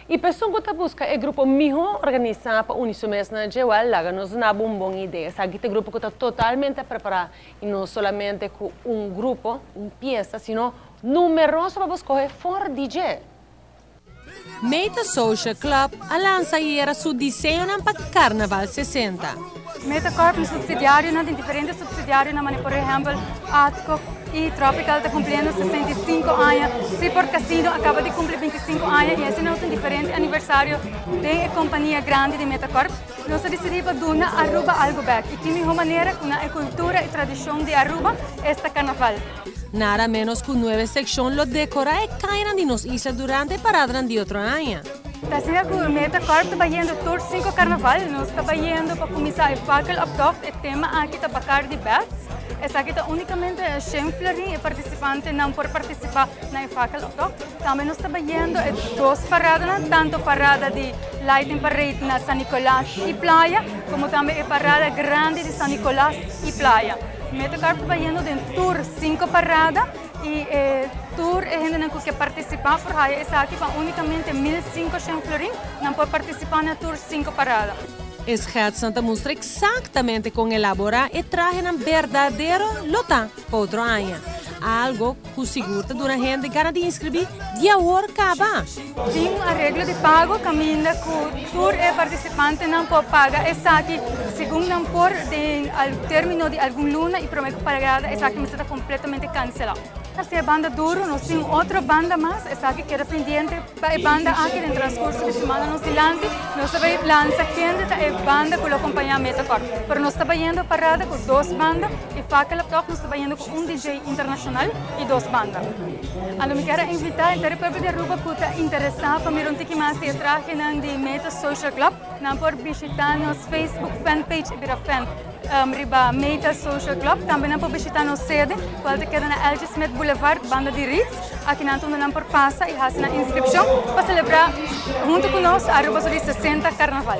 Y pa esun cu ta busca e grupo miho organisa pa uni su mes na dje, wel, laga nos duna bo un bon idea. Esaki ta e grupo cu ta totalmente prepara y no solamente cu un grupo, un pieza, sino numeroso pa bo scoge for di dje. Meta Social Club a lansa ayera su diseñonan pa Carnaval 60. Meta Corp un subsidiarionan tin diferente subsidiarionan manera por ehempel Atco y Tropical ta cumpliendo 65 aña, Seaport Casino a caba di cumpli 25 aña y asina nos tin diferente aniversario den e compania grandi di Meta Corp. Nos a dicidi pa duna Aruba algo bek y ki miho manera cu na e cultura y tradicion di Aruba esta Carnaval. Nada menos cu nuebe seccion lo decora e cayanan di nos isla durante e paradanan di otro aña. Ta asina cu Meta Corp ta bayendo tur cinco carnaval. Nos ta bayendo pa cuminsa e fakkeloptocht. E tema aki ta Bacardi Bats. Esaki ta unicamente shen florin e participantenan por participa na e fakkeloptocht. Tambe nos ta bayendo e dos paradanan, tanto parada di Lighting Parade na San Nicolas y Playa, como tambe e parada grandi di San Nicolas y Playa. Meta Corp ta bayendo den tur cinco parada. Y e tur e hendenan cu ke participa por haya esaki pa unicamente 1500 florin. Nan por participa na tur cinco parada. E schetsnan ta mustra exactamente con elabora e trahenan berdadero lo ta pa otro aña. Algo cu sigur ta duna hende gana di inscribi di awor caba. Tin un areglo di pago caminda cu tur e participantenan por paga esaki segun nan por den al termino di algun luna y prome cu parada esaki mester ta completamente cancela. Así e banda duro, nos tin otro banda mas, esaki keda pendiente pa e banda aki den transcurso di semana nos dilanti. Nos ta bay lansa kende ta e banda cu lo acompaña Metacorp. Pero nos ta bayendo parada cu dos banda y Fakkeloptocht nos ta bayendo cu un DJ internacional y dos banda. Anto mi kier a invita henter e pueblo di Aruba cu ta interesa pa mira un tiki mas di e trahenan di Meta Social Club, nan por bishita nos Facebook fan page y bira fan riba Meta Social Club. Tambe nan por bishita nos sede cual ta keda na LG Smith Boulevard banda di Ritz. Aki nan ta unda nan por pasa y haci nan inscripcion pa celebra hunto cu nos Aruba su di 60 Carnaval.